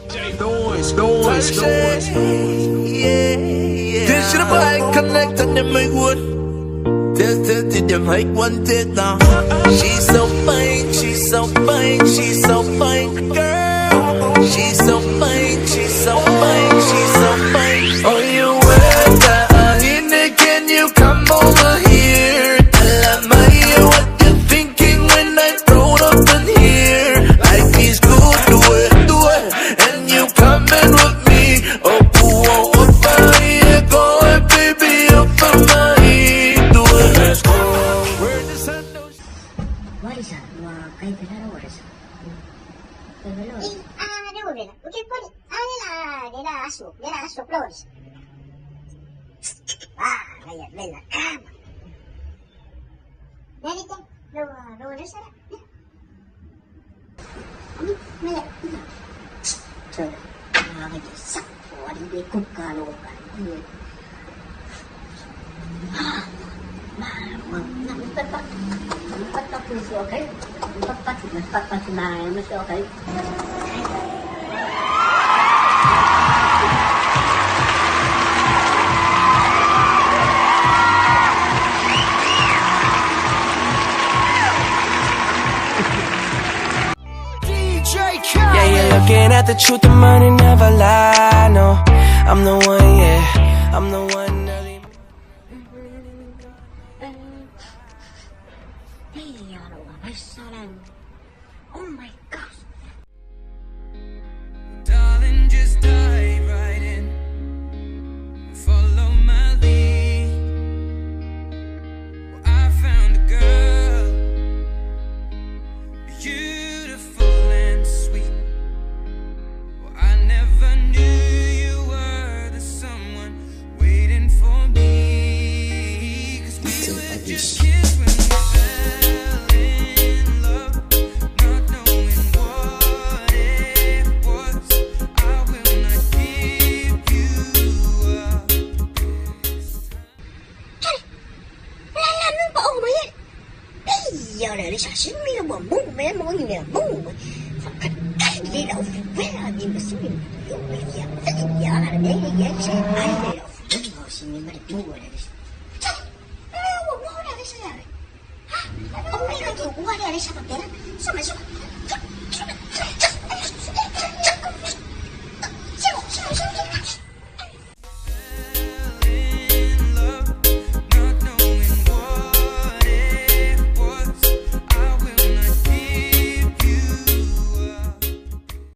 Noise, noise, noise. This shit about connect and them make one. Test, test, did them make one test now. She's so fine, she's so fine, she's so fine, girl. She's so fine, she's so fine, she's so fine. Oh, you wet, can you come over here? Tell me what you're thinking when I roll up in here. Life is good, do it, and you coming with me. Oh, ooh, oh, oh, oh, go ahead, baby, up for my do it. Let's go. Where the sun don't DJ Yeah, you're Khaled. looking at the truth, the money never lie. No, I'm the one, yeah. I'm the one early. Oh my gosh. Darling, just dive right in. Follow my lead. Well, I found a girl, beautiful and sweet. Well, I never knew you were the someone waiting for me. 'Cause we were just kids when we fell in love, not knowing what it was. I will not give you up.